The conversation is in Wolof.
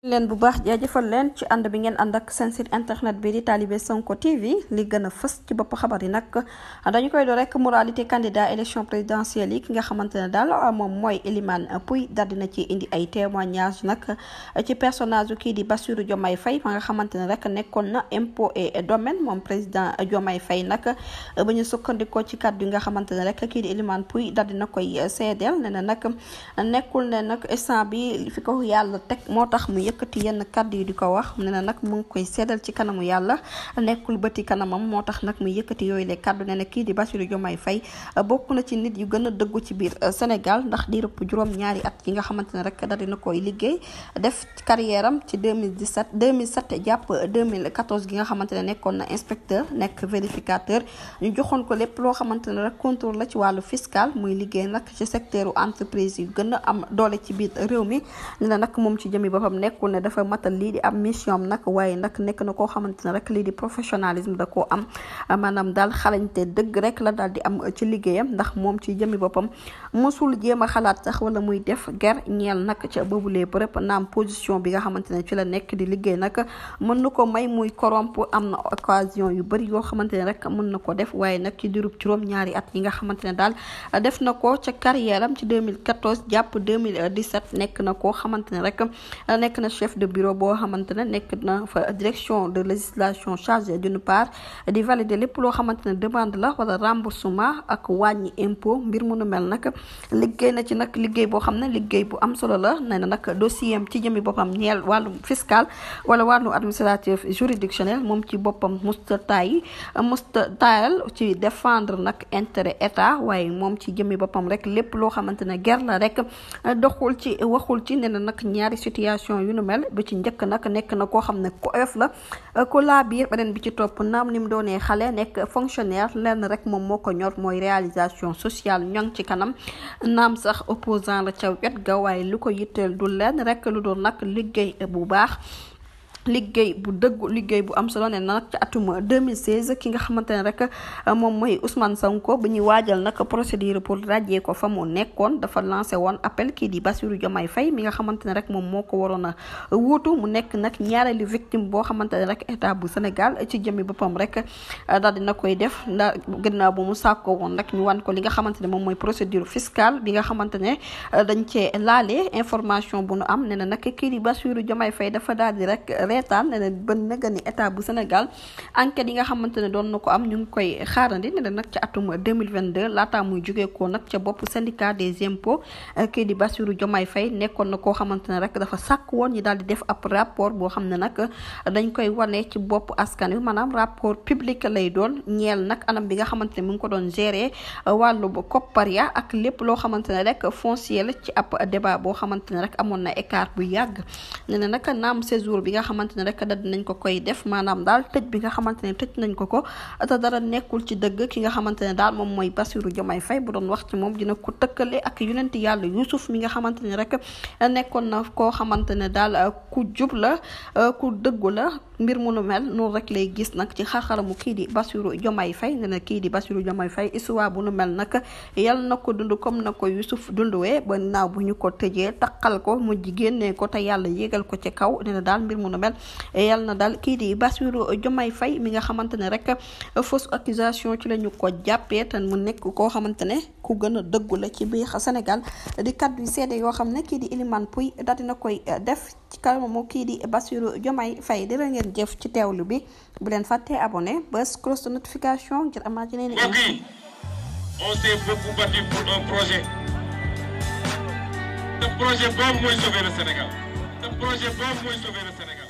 leen bu baax jaajëfal leen ci ànd bi ngeen ànd ak seen site internet bi di Talibé Sonko TV li gën a fës ci bopp xabar yi nag dañu koy do rek moralité candidat élection présidentielle yi ki nga xamante ne daal moom mooy Elimane Pouye daal dina ci indi ay témoignages nag ci personnage kii di Bassirou Diomaye Faye ma nga xamante ne rek nekkoon na impôt et domaine moom président Diomaye Faye nag ba ñu sukkandikoo ci kàddu yi nga xamante ne rek kii di Elimane Pouye daal dina koy seedeel ne na nag nekkul ne nag instant bi fi ko yàlla teg moo tax mu yëkkati yenn kàddu yi di ko wax ne na nag mu ngi koy seedal ci kanamu yàlla nekkul bëti kanamam moo tax nag mu yëkkati yooyu le kàddu ne na kii di Bassirou Diomaye Faye bokk na ci nit yu gën a dëggu ci biir Sénégal ndax di rëpp juróom-ñaari at yi nga xamante ne rek daal dina koy liggéey def carrière am ci 2007 jàpp 2014 gi nga xamante ne nekkoon na inspecteur nekk vérificateur ñu joxoon ko lépp loo xamante ne rek contrôle la ci wàllu fiscal muy liggéey nag ci secteur entreprise yu gën a am doole ci biir réew mi ne na nag moom ci jëmi boppam nekkul ne dafa matal lii di am mission nag waaye nag nekk na koo xamante ne rek lii di professionnalisme da koo am maanaam daal xarañte dëgg rek la daal di am ci liggéeyam ndax moom ci jëmi boppam mosul jéem a xalaat sax wala muy def ger ñeel nag ca boobulee bërëb naam position bi nga xamante ne ci la nekk di liggéey nag mën na ko may muy corrompre am na occasion yu bëri yoo xamante ne rek mën na ko def waaye nag ci dirub juróom-ñaari at yi nga xamante ne daal def na ko ca carrière am ci 2014 jàpp 2017 nekk na koo xamante ne rek nekk na chef de bureau boo xamante ne nekk na fa direction de législation chargée d'une part di valider lépp loo xamante ne demande la wala remboursement ak wàññi impôt mbir mu nu mel nag liggéey na ci nag liggéey boo xam ne liggéey bu am solo la nee na nag dossier am ci jëmi boppam ñeel wàllu fiscal wala wàllu administratif juridictionnel moom ci boppam musta taayal ci défendre nag intérêt état waaye moom ci jëmi boppam rek lépp loo xamante ne ger la rek doxul ci waxul ci nee na nag ñaari situation yu nu mel bi ci njëkk nag nekk na koo xam ne ku oyof la ku laa biir beneen bi ci topp naam ni mu doonee xale nekk fonctionnaire lenn rek moom moo ko ñor mooy réalisation sociale ñoŋ ci kanam naam sax opposant la ca wet ga waaye lu ko yitteel du lenn rek lu doon nag liggéey bu baax liggéey bu dëggu liggéey bu am solo ne nag ci atum 2016 ki nga xamante ne rek moom mooy Ousmane Sonko bu ñuy waajal nag procédure pour radier ko fa mu nekkoon dafa lancé woon appel kii di Bassirou Diomaye Faye mi nga xamante ne rek moom moo ko waroon a wuutu mu nekk nag ñaareelu victime boo xamante ne rek état bu Sénégal ci jëmmi boppam rek daal dina koy def ndax gannaaw bu mu sàkkoo woon rek ñu wan ko li nga xamante ne moom mooy procédure fiscale bi nga xamante ne dañ cee laale information bu nu am ne na nag kii di Bassirou Diomaye Faye dafa daal di rek reetaan ne bën naga ni état bu Sénégal enquête yi nga xamante ne doon na ko am ñu ngi koy xaarandi ne nag ci atum 2022 laataa muy jógee ko nag ca bopp syndicat des impôts kii di Bassirou Diomaye Faye nekkoon na koo xamante ne rek dafa sàkk woon ñi daal di def ab rapport boo xam ne nag dañ koy wane ci bopp askan wi maanaam rapport public lay doon ñeel nag anam bi nga xamante ne mu ngi ko doon gérer wàllu koppar ya ak lépp loo xamante ne rek foncier la ci ab débat boo xamante ne rek amoon na écart bu yàgg ne na nag naam séjour bi nga xamante ne rek dal nañ ko koy def maanaam daal tëj bi nga xamante ne tëj nañ ko te dara nekkul ci dëgg ki nga xamante ne daal moom mooy Bassirou Diomaye Faye bu doon wax ci moom dina ko tëkkale ak yonent yàlla Youssouf mi nga xamante ne rek nekkoon na koo xamante ne daal ku jub la ku dëggu la mbir mu nu mel noonu rek lay gis nag ci xarxaramu kii di Bassirou Diomaye Faye ne na kii di Bassirou Diomaye Faye histoire bu nu mel nag yal na ko dund comme na ko Youssouf dunduwee ba naaw bu ñu ko tëjee taqal ko mujj génnee ko te yàlla yégal ko ci kaw ne na daal mbir mu nu mel yal na daal kii di Bassirou Diomaye Faye mi nga xamante ne rek fausse accusation ci la ñu ko jàppee te mu nekk koo xamante ne ku gën a dëggu la ci biir Sénégal di kaddu yu seede yoo xam ne kii di Elimane Pouye daal dina koy def ci kanamu kii di Bassirou Diomaye Faye dina ngeen jëf ci teewlu bi bu leen fàttee abonné bës cloche de notification ngir amaat yeneen i on s'est beaucoup battu pour un projet. Ce projet boobu mooy sauver le Sénégal. Ce projet boobu mooy sauver le Sénégal.